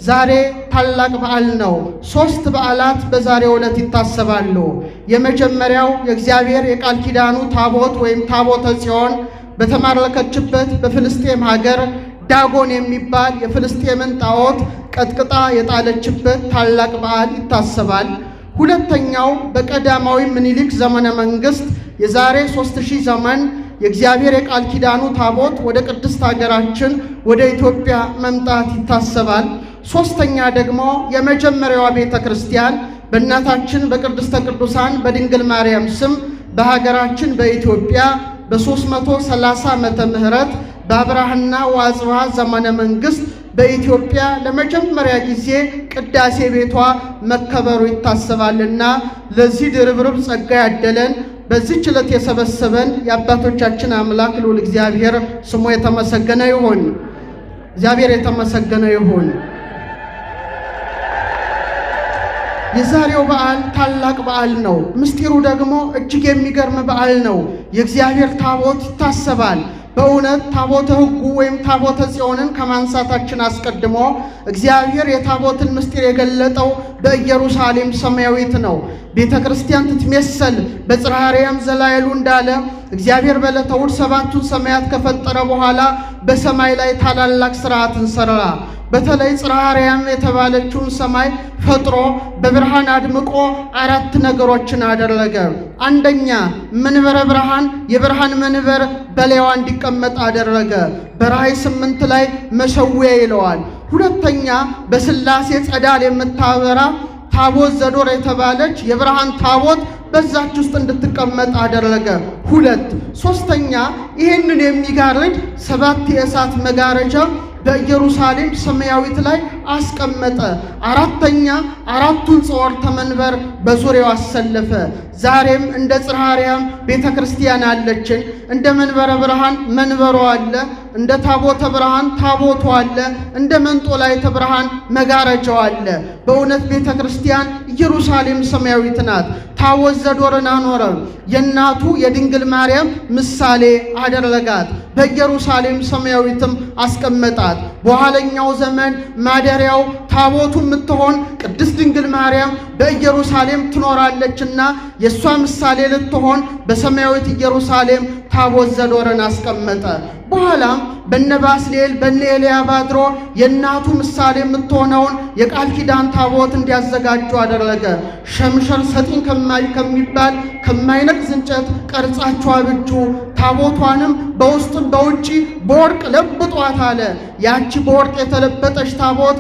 ዛሬ ታላቅ በዓል ነው። ሦስት በዓላት በዛሬው ዕለት ይታሰባሉ። የመጀመሪያው የእግዚአብሔር የቃል ኪዳኑ ታቦት ወይም ታቦተ ጽዮን በተማረከችበት በፍልስጤም ሀገር ዳጎን የሚባል የፍልስጤምን ጣዖት ቀጥቅጣ የጣለችበት ታላቅ በዓል ይታሰባል። ሁለተኛው በቀዳማዊ ምኒልክ ዘመነ መንግስት የዛሬ 3000 ዘመን የእግዚአብሔር የቃል ኪዳኑ ታቦት ወደ ቅድስት ሀገራችን ወደ ኢትዮጵያ መምጣት ይታሰባል። ሶስተኛ ደግሞ የመጀመሪያዋ ቤተ ክርስቲያን በእናታችን በቅድስተ ቅዱሳን በድንግል ማርያም ስም በሀገራችን በኢትዮጵያ በ330 ዓመተ ምህረት በአብርሃና ወአጽብሃ ዘመነ መንግስት በኢትዮጵያ ለመጀመሪያ ጊዜ ቅዳሴ ቤቷ መከበሩ ይታሰባልና ለዚህ ድርብርብ ጸጋ ያደለን በዚህች ዕለት የሰበሰበን የአባቶቻችን አምላክ ልዑል እግዚአብሔር ስሙ የተመሰገነ ይሁን። እግዚአብሔር የተመሰገነ ይሁን። የዛሬው በዓል ታላቅ በዓል ነው። ምስጢሩ ደግሞ እጅግ የሚገርም በዓል ነው። የእግዚአብሔር ታቦት ይታሰባል። በእውነት ታቦተ ሕጉ ወይም ታቦተ ጽዮንን ከማንሳታችን አስቀድሞ እግዚአብሔር የታቦትን ምስጢር የገለጠው በኢየሩሳሌም ሰማያዊት ነው። ቤተ ክርስቲያን ትትሜሰል በጽርሐ አርያም ዘላዕሉ እንዳለ እግዚአብሔር በዕለተ እሑድ ሰባቱን ሰማያት ከፈጠረ በኋላ በሰማይ ላይ ታላላቅ ሥርዓትን ሠራ። በተለይ ጽርሐ አርያም የተባለችውን ሰማይ ፈጥሮ በብርሃን አድምቆ አራት ነገሮችን አደረገ። አንደኛ መንበረ ብርሃን፣ የብርሃን መንበር በላይዋ እንዲቀመጥ አደረገ። በራእይ 8 ላይ መሰዊያ ይለዋል። ሁለተኛ በሥላሴ ጸዳል የምታበራ ታቦት ዘዶር የተባለች የብርሃን ታቦት በዛች ውስጥ እንድትቀመጥ አደረገ። ሁለት ሶስተኛ ይህንን የሚጋርድ 7 የእሳት መጋረጃ በኢየሩሳሌም ሰማያዊት ላይ አስቀመጠ። አራተኛ አራቱን ጸወርተ መንበር በዙሪያው አሰለፈ። ዛሬም እንደ ጽርሐ አርያም ቤተ ክርስቲያን አለችን። እንደ መንበረ ብርሃን መንበሩ አለ። እንደ ታቦተ ብርሃን ታቦቱ አለ። እንደ መንጦላዕተ ብርሃን መጋረጃው አለ። በእውነት ቤተ ክርስቲያን ኢየሩሳሌም ሰማያዊት ናት። ታቦት ዘዶርን አኖረ። የእናቱ የድንግል ማርያም ምሳሌ አደረጋት። በኢየሩሳሌም ሰማያዊትም አስቀመጣት። በኋለኛው ዘመን ማደሪያው ታቦቱ የምትሆን ቅድስት ድንግል ማርያም በኢየሩሳሌም ትኖራለችና የእሷ ምሳሌ ልትሆን በሰማያዊት ኢየሩሳሌም ታቦት ዘዶርን አስቀመጠ። በኋላም በነ ባስልኤል በነ ኤልያብ አድሮ የእናቱ ምሳሌ የምትሆነውን የቃል ኪዳን ታቦት እንዲያዘጋጁ አደረገ። ሸምሸር ሰጢን ከሚባል ከማይነቅዝ እንጨት ቀርጻችሁ አብጁ፣ ታቦቷንም በውስጥም በውጪ በወርቅ ለብጧት አለ። ያቺ በወርቅ የተለበጠች ታቦት